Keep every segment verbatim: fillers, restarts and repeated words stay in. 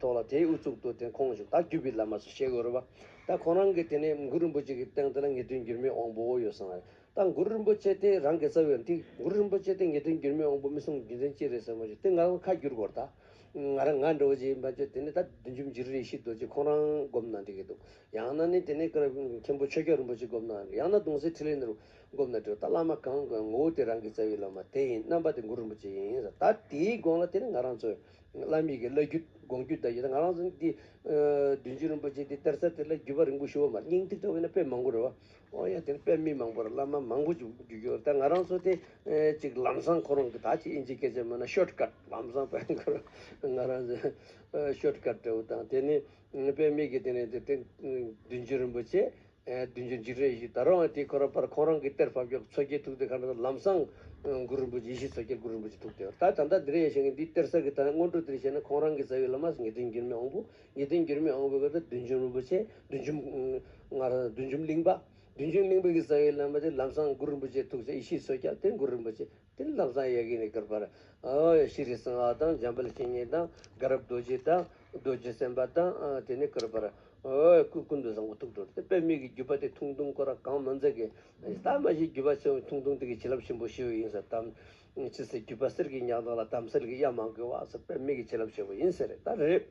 ཐོག་ལ་དེའི་དབུ་གཙུག་ཏུ་དེ་ཁོང་བཞུགས། ད་བརྒྱུད་པའི་བླ་མ་ཚོ་བཤད་དགོས་རེད་བ། ད་ཁོང་རང་གི་དེ་ནས་གུ་རུ་རིན་པོ་ཆེ་གི་སྟེང་དེ་ལ་ངེས་དོན་འགྱུར་མེད་དབང་པོ་ཡོད་སོང་བ་རེད། ད་གུ་རུ་རིན་པོ་ཆེ་དེ་རང་གི་རྩ་བའི་དེ་གུ་རུ་རིན་པོ་ཆེ་དེ་ངེས་དོན་འགྱུར་མེད་དབང་པོ་མི་གསུང་རྒྱུ་མཚན་ཅི་རེད་ཟེར་མ་ཞུ་དེ་ང་རང་ཁ་བསྒྱུར་དགོས་རེད། ད་ང་རང་ང་འདྲ་བོ་ཅིག་ཡིན་པ་ཅོ་དེ་ནས་ད་བདུད་འཇོམས་འཇིགས་བྲལ་ཡེ་ཤེས་རྡོ་རྗེ་ཁོང་རང་སྒོམ་གནང་བསྡད་ཀྱི་འདུག། ཡང་ན་ནི་དེ་ནས་ཀར་མཁན་པོ་ཆོས་རྒྱལ་རིན་པོ་ཆེ་སྒོམ་གནང་། ཡང་ན་གདུང་སྲས་འཕྲིན་ལས་ནོར་བུ་སྒོམ་གནང་འདྲ་བོ། ད་བླ་མ་གང་གི་ངོ་བོ་དེ་རང་གི་རྩ་བའི་བླ་མ་དེ་ཡིན། རྣམ་པ་དེ་གུ་རུ་རིན་པོ་ཆེ་ཡིན་ཟེར། ད་དེའི་དགོངས་ལ་དེ་ནི་ང་རང་ཚོས་བླ་མའི་གི་བླ་རྒྱུད་དགོངས་རྒྱུད་ད་ཡོད། ད་ང་རང་ཚོ་འདི་བདུད་འཇོམས་རིན་པོ་ཆེ་འདི་གཏེར་གསར་དེ་ལ་བརྒྱུད་པ་རིང་པོ་ཞུ་བ་མ་རེད། སྙིང་ཐིག་འདྲ་བོ་ཡིན་ན་དཔེ་མང་པོ་རེད་བ། ཨོ་ཡ་དེ་ནི་དཔེ་མི་མང་པོ་རེད། བླ་མ་མང་པོ་ཅིག་བརྒྱུད་ཡོད། ད་ང་རང་ཚོ་དེ་ཅིག་ལམ་སང་ཁོ་རང་གི་ད་ཅིག་ཨིན་ཇི་སྐད་ཆ་མིན་ན་ཤོཊ་ཀཊ་ལམ་སང་དཔེ་ཁོ་རང་ང་རང་ཚོ་ཤོཊ་ཀཊ་འདྲ་བོ་དང་དེ་ནི་དཔེ་མི་གི་དེ་ནི་དེ་བདུད་འཇོམས་རིན་པོ་ཆེ། ཨེ་བདུད་འཇོམས་འཇིགས་བྲལ་ཡེ་ཤེས་ད་རུང་དེ་ཁོ་རང་པར་ཁོང་རང་གི་གཏེར་ཕབ་རྒྱབ་མཚོ་སྐྱེས་ཐུག་དེ་ག་འདྲ་ལམ་སང་གུ་རུ་རིན་པོ་ཆེ་ཡེ་ཤེས་མཚོ་སྐྱེས་གུ་རུ་རིན་པོ་ཆེ་ཐུག་དེ་ད་ད་ལྟ་འདི་རེ་ཡེ་ཤེས་ཀྱི་འདི་གཏེར་གསར་གྱི་ད་སྔོན་འགྲོ་དེ་རེ་བྱས་ན་ཁོང་རང་གི་རྩ་བའི་བླ་མ་ངེས་དོན་འགྱུར་མེད་དབང་པོ། ངེས་དོན་འགྱུར་མེད་དབང་པོའི་སྐབས་དུ་བདུད་འཇོམས་རིན་པོ་ཆེ། བདུད་འཇོམས་ང་རང་བདུད་འཇོམས་གླིང་པ། བདུད་འཇོམས་གླིང་པ་གི་རྩ་བའི་བླ་མ་དེ་ལམ་སང་གུ་རུ་རིན་པོ་ཆེ་ཐུག་ཚེ་ཡེ་ཤེས་མཚོ་སྐྱེས་དེ་གུ་རུ་རིན་པོ་ཆེ། དེ་ནི་ལམ་སང་ཡ་གི་ནི་ཀར་པར། ཨོ་ཡ་ཤྲཱི་སིང་ཧ་དང་འཇམ་དཔལ་བཤེས་གཉེན་དང་དགའ་རབ་རྡོ་རྗེ་དང་རྡོ་རྗེ་སེམས་དཔའ་དང་ཨ་དེ་ནི་ཀར་པར། ཨོ་ཡ་སྐུ་ཀུན་ཏུ་བཟང་པོ་ཐུག་འགྲོ། དེ་དཔེ་མི་གི་བརྒྱུད་པ་དེ་ཐུང་ཐུང་ཁོ་ར་གང་མ་མཛད་གི། ད་མ་གཞི་བརྒྱུད་པ་ཆེ་བ་ཐུང་ཐུང་དེ་གི་བྱིན་རླབས་ཆེན་པོ་ཞེ་བོ་ཡིན་ཟེར། དམ་ཅི་ཟེར་བརྒྱུད་པ་གསེར་གྱི་ཉག་ཐག་ལ་དམ་སེལ་གྱི་གཡའ་མང་དགོས་བ་ཟེར། དཔེ་མི་གི་བྱིན་རླབས་ཆེན་པོ་ཡིན་ཟེར་རེད། ད་རེད།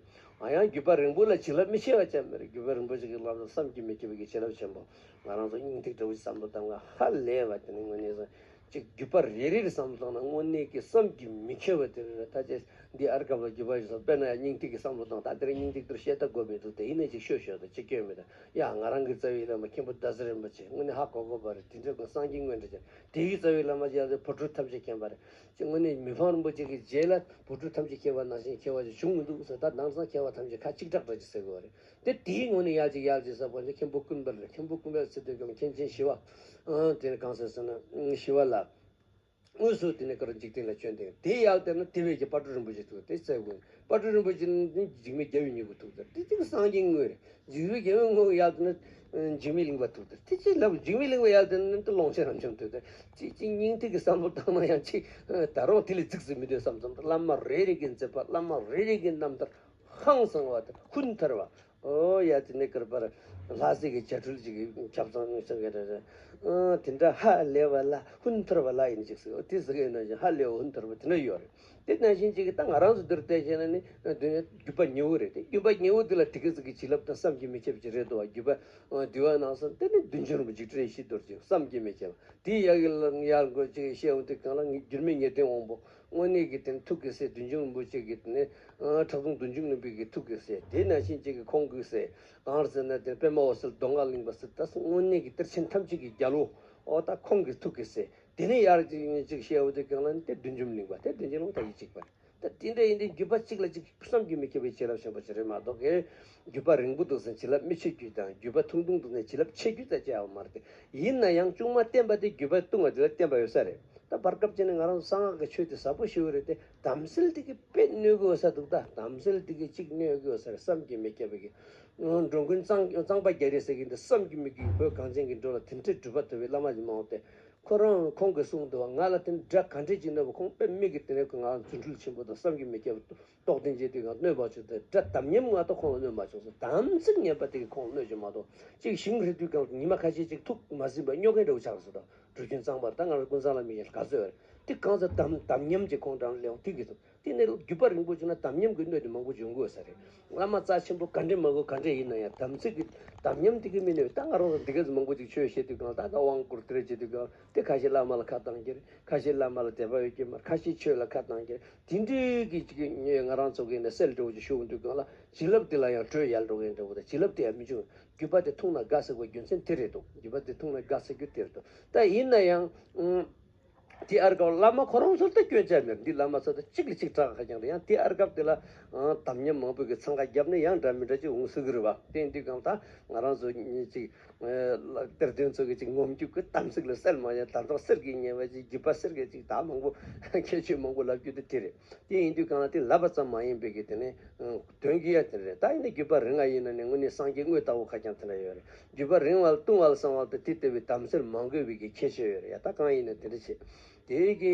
ཨ་ཡང་བརྒྱུད་པ་རིང་པོ་ལ་བྱིན་རླབས་མི་ཆེ་བ་ཅང་མེད་རེད། བརྒྱུད་པ་རིན་པོ་ཆེ་གི་བསླབ་བྱ་བསམ་གྱིས་མི་ཁྱབ་པའི་གི་བྱིན་རླབས་ཆེན་པོ། ང་རང་ཚོ་སྙིང་ཐིག་འདྲ་བོ་ཞིག་བསམ་བློ་བཏང་བ་ཧ་ལས་པ་དེ་ནི་དངོས་གནས་སོ། གཅིག་བརྒྱུད་པ་རེ་རེ་རེ་བསམ་བློ་བཏང་ན་དངོས་གནས་ཀྱི་བསམ་གྱིས་མི་ཁྱབ་པ་དེ་རེད། ད་ཅེས་འདི་ཨར་ཀ་བ་བརྒྱུད་པ་ཞིག་སོང་དཔེར་ན་ཡང་སྙིང་ཐིག་གི་བསམ་བློ་བཏང་། ད་དེ་རིང་སྙིང་ཐིག་དེར་བཤད་ད་དགོས་མི་འདུག་དེ་ཡིན་ནས་ཅིག་ཤོད་ཤོད་དང་ཅིག་སྐྱོན་མི་དང་། ཡ་ང་རང་གི་རྩ་བའི་བླ་མ་མཁན་པོ་ཟླ་ཟེར་རིན་པོ་ཆེ་དངོས་གནས་ཧ་གོ་གོ་བ་རེད། དེ་འདྲ་གི་སངས་རྒྱས་དངོས་འདྲ་ཅན་དེ་ཡི་རྩ་བའི་བླ་མ་ཅིག་ཡང་བུ་ཕྲུག་ཐམས་ཅད་མཁྱེན་པ་རེད། ཅིག་དངོས་གནས་མི་ཕམ་རིན་པོ་ཆེ་གི་རྗེས་ལ་བུ་ཕྲུག་ཐམས་ཅད་མཁྱེན་པ་ནང་བཞིན་མཁས་པ་ཅིག་བྱུང་མི་འདུག་ཟེར། ད་ནང་སང་མཁས་པ་ཐམས་ཅད་ཁ་གཅིག་གྲགས་འདྲ་ཅིག་ཟེར་དགོས་པ་རེད། དེ་དེའི་ངོས་ནས་ཡར་ཅིག་ཡར་ཅིག་ཟེར་བ་ནི་མཁན་པོ་ཀུན་དཔལ་རེད། མཁན་པོ་ཀུན་དཔལ་ཟེར་དུས་ཀྱང་མཁན་ཆེན་ཞི་བ། ཨང་དེ་ནི་གང་ཟེར་ཟེར་ན་ཞི་བ་ལྷ། དངོས་སུ་དེ་ནི་ཀ་ར་འཇིག་རྟེན་ལ་བྱོན་ཏེ་དེ་ཡར་དེ་ན་དེ་བས་ཀྱི་དཔལ་སྤྲུལ་རིན་པོ་ཆེ་ཐུག་དེ་ཚེ་དགོན་དཔལ་སྤྲུལ་རིན་པོ་ཆེ་ནི་འཇིགས་མེད་རྒྱལ་བའི་མྱུ་གུ་ཐུག་དེ་དེ་གཅིག་སངས་རྒྱས་དངོས་རེད། འཇིགས་མེད་རྒྱལ་བའི་དངོས་ཡར་དེ་ན་འཇིགས་མེད་གླིང་པ་ཐུག་དེ་དེ་གཅིག་ལབ། འཇིགས་མེད་གླིང་པ་ཡར་དེ་ན་དེ་ཀློང་ཆེན་རབ་འབྱམས་ཐུག་དེ་གཅིག་གཅིག་སྙིང་ཐིག་གི་བསམ་བློ་བཏང་ན་ཡང་གཅིག་ད་རུང་དེ་ལས་རྫིག་ཟིག་མི་འདོད་བསམ་བསམ། བླ་མ་རེ་རེ་གི་མཛད་པ་བླ་མ་རེ་རེ་གི་རྣམ་ཐར་ཧང་སང་བ་དང་ཧུན་ཐར་བ། ཨོ་ཡ་དེ་ནས་ཀར་པར་ལྷ་སྲས་ཀྱི་བྱ་འཕྲུལ་ཅིག་གི་ཁྱབ་ཚང་ནས་ཟེར་གི་རེད་རེད། ཨ་དེ་འདྲ་ཧ་ལས་པ་ལ་ཧུན་ཐར་བ་ལ་ཡིན་ཅིག་ཟེར། ཨོ་དེ་ཟེར་གི་ཡིན་ན་ཧ་ལས་པ་ཧུན་ཐར་བ་དེ་འདྲ་ཡོད་རེད། དེ་ནང་བཞིན་ཅིག་གི་ད་ང་རང་ཚོ་འདིར་བལྟས་བྱས་ན་ནི་དེ་ནས་བརྒྱུད་པ་ཉེ་བོ་རེད། དེ་བརྒྱུད་པ་ཉེ་བོ་དེ་ལ་དེ་གི་ཟིག་གི་བྱིན་རླབས་དང་བསམ་གྱིས་མི་ཁྱབ་ཅིག་རེད་འདུག་བ། བརྒྱུད་པ་འདུལ་བ་ནང་སོང་དེ་ནི་བདུད་འཇོམས་རིན་པོ་ཆེ་འཇིགས་བྲལ་ཡེ་ཤེས་རྡོ་རྗེ་བསམ་གྱིས་མི་ཁྱབ། དེ་ཡ་གི་ལ་ཡར་འགོ་ཅིག་བཤད་འོང་དུས་གང་ལ་འགྱུར་མེད་ངེས་དོན་དབང་པོ། དངོས་གནས་ཀྱི་དེ་ནི་ཐུགས་ཀྱི་སྲས་བདུད་འཇོམས་རིན་པོ་ཆེ་གི་དེ་ནི་ཁྲག་འཐུང་བདུད་འཇོམས་གླིང་པའི་གི་ཐུགས་ཀྱི་སྲས། དེ་ནང་བཞིན་ཅིག་གི་ཁོང་གི་སྲས་གང་རེད་ཟེར་ན་དེ་པདྨ་འོད་གསལ་མདོ་སྔགས་གླིང་པ་ཟེར་ད་དངོས་གནས་ཀྱི་གཏེར་ཆེན་ཐམས་ཅད་ཀྱི་རྒྱལ་པོ། ཨོ་ད་ཁོང་གི་ཐུགས་ཀྱི་སྲས། དེ་ནས་ཡར་ཅིག་ཅིག་བཤད་འོང་དུས་གང་ལ་ནི་དེ་བདུད་འཇོམས་གླིང་པ་དེ་བདུད་འཇོམས་གླིང་པ་ད་ཡིད་གཅིག་པ་རེད། ད་དེ་འདྲ་ཡིན་དུས་བརྒྱུད་པ་གཅིག་ལ་གཅིག་བསམ་གྱིས་མི་ཁྱབ་པའི་བྱིན་རླབས་ཆེན་པོ་ཞིག་རེད་མ་གཏོགས་གི། བརྒྱུད་པ་རིང་པོ་འདུག་ཟེར་བྱིན་རླབས་མི་ཆེ་རྒྱུ་དང་བརྒྱུད་པ་ཐུང་ཐུང་འདུག་ཟེར་བྱིན་རླབས་ཆེ་རྒྱུ་ཙམ་ཅིག་ཡང་མ་རེད་དེ། ཡིན་ན་ཡང་ཅུང་མ་བརྟན་པ་དེ་བརྒྱུད་པ་ཐུང་བ་དེ་ལ་བརྟན་པ་ཡོད་ས་རེད། ད་བར་སྐབས་ཅིག་ནས་ང་རང་གསང་སྔགས་ཀྱི་ཆོས་དེ་ཟབ་པོ་ཞེ་པོ་རེད་དེ། དམ་སེལ་དེ་གི་དཔེ་གནོད་གི་ཡོད་ས་འདུག་ད་དམ་སེལ་དེ་གི་གཅིག་གནོད་གི་ཡོད་ས་རེད། བསམ་གྱིས་མི་ཁྱབ་པའི་གི་འགྲོ་མགོན་གཙང་གཙང་པ་རྒྱ་རས་ཟེར་གི་འདི་བསམ་གྱིས་མི་ཁྱབ་པའི་བོད་གངས་ཅན་གྱི་འགྲོ་ལ་དེ་འདྲའི་གྲུབ་པ་ཐོབ་པའི་བླ་མ་ཞིག་མང་བ་དེ། ཁོ་རང་ཁོང་གིས་གསུངས་འདུག་བ། ང་ལ་དེ་འདྲ་ག་འདྲས་ཅིག་གནོད་པ། ཁོང་དཔེ་མི་གི་དེ་ནས་ང་རྫུ་འཕྲུལ་ཆེན་པོ་དང་བསམ་གྱིས་མི་ཁྱབ་པ་རྟོགས་ལྡན་བྱེད་དུས་ང་གནོད་པ་བྱུང་སྟེ། དགྲ་དམ་ཉམས་མ་གཏོགས་ཁོང་ལ་གནོད་མ་བྱུང་ཟེར། དམ་ཚིག་ངན་པ་དེ་གིས་ཁོང་གནོད་ཀྱི་མ་གཏོགས། གཅིག་ཞིང་རི་དུས་གང་ཉི་མ་ཁ་ཤས་ཅིག་ཐུག་མ་ཟིན་པར་སྨྱོ་མཁན་འདྲ་བོ་ཆགས་སོང་། ད་གྲུབ་ཆེན་གཙང་པར་ད་ང་རང་ཀུན་བཟང་བླ་མའི་ཡན་ག་ཚོད་རེད། དེ་གང་ཟེར་དམ་དམ་ཉམས་ཀྱི་ཁོང་དྲང་ལེའོ་དེ་གིས་སོང་། དེ་ནས་རྒྱུད་པ་རིང་པོ་བྱུང་ན་དམ་ཉམས་ཀྱི་གནོད་དེ་མང་པོ་འབྱུང་དགོས་ས་རེད། བླ་མ་རྩ་ཆེན་པོ་ག་འདྲས་མང་པོ་ག་འདྲས་ཡིན་ན་ཡང་དམ་ཚིག་གི་དམ་ཉམས་དེ་གིས་མི་གནོད། ད་ང་རང་ཚོ་འདི་ག་ཚོད་མང་པོ་ཅིག་ཆོས་བཤད་དུས་གང་ད་ད་དབང་བསྐུར་དེ་རེ་བྱེད་དུས་གང་དེ་ཁ་ཤས་བླ་མ་ལ་ཁ་བཏང་གི་རེད། ཁ་ཤས་བླ་མ་ལ་དད་པ་ཡོད་ཀྱི་མ་རེད། ཁ་ཤས་ཆོས་ལ་ཁ་བཏང་གི་རེད། དེ་འདྲའི་གི་ཅིག་ང་རང་ཚོ་གི་ནས་སེལ་འགྲོ་ཅིག་ཤོར་དུས་གང་ལ་བྱིན་རླབས་དེ་ལ་ཡང་དྲོད་ཡལ་འགྲོ་གི་འདྲ་བོ་དང་། བྱིན་རླབས་དེ་ཡང་མི་འབྱུང་། རྒྱུད་པ་དེ་ཐུང་ན་དགའ་ཟེར་བའི་རྒྱུ་མཚན་དེ་རེད་འདུག། རྒྱུད་པ་དེ་ཐུང་ན་དགའ་ཟེར་རྒྱུ་དེ་རེད་འདུག། ད་ཡིན་ན་ཡང་། དེ་ཨར་སྐབས་བླ་མ་ཁོ་རང་ཚོར་ད་སྐྱོན་ཆ་མེད། འདི་བླ་མ་ཚོ་ད་གཅིག་ལ་གཅིག་དྲག་ཁ་རྐྱང་རེད། ཡང་དེ་ཨར་སྐབས་དེ་ལ་ཨང་དམ་ཉམས་མང་པོ་གི་འཚང་ཁ་བརྒྱབ་ནས་ཡང་འདྲ་མི་འདྲ་ཅིག་འོང་སྲིད་གི་རེད་བ། དེ་འདི་གང་ལྟར་ང་རང་ཚོ་གཅིག་གཏེར་སྟོན་ཚོ་གི་ཅིག་ངོམ་རྒྱུ་གི་དམ་ཚིག་ལ་སེལ་མ་ཡང་ད་དུང་གསེར་གྱི་ཉེས་པ་ཅིག་རྒྱུད་པ་གསེར་གྱི་ཅིག་ད་མང་པོ་ཁྱད་ཆོས་མང་པོ་ལབ་རྒྱུ་དེ་དེ་རེད། དེ་ཡིན་དུས་གང་ལ་དེ་ལབ་པ་ཙམ་མ་ཡིན་པའི་གི་དེ་ནས་དོན་གྱི་ཡ་དེ་རེད། ད་ཡིན་ན་རྒྱུད་པ་རིང་བ་ཡིན་ན་ནི་དངོས་གནས་སངས་རྒྱས་དངོས་ལྟ་བུ་ཁ་རྐྱང་དེ་འདྲ་ཡོད་རེད། རྒྱུད་པ་རིང་བ་ཐུང་བ་ལ་སོང་བ་དེ་དེ་ལྟ་བུའི་དམ་སེལ་མ་དགོས་པའི་གི་ཁྱད་ཆོས་ཡོད་རེད། ཡ་ད་གང་ཡིན་ན་དེ་འདྲ་བྱེད་དེ་གི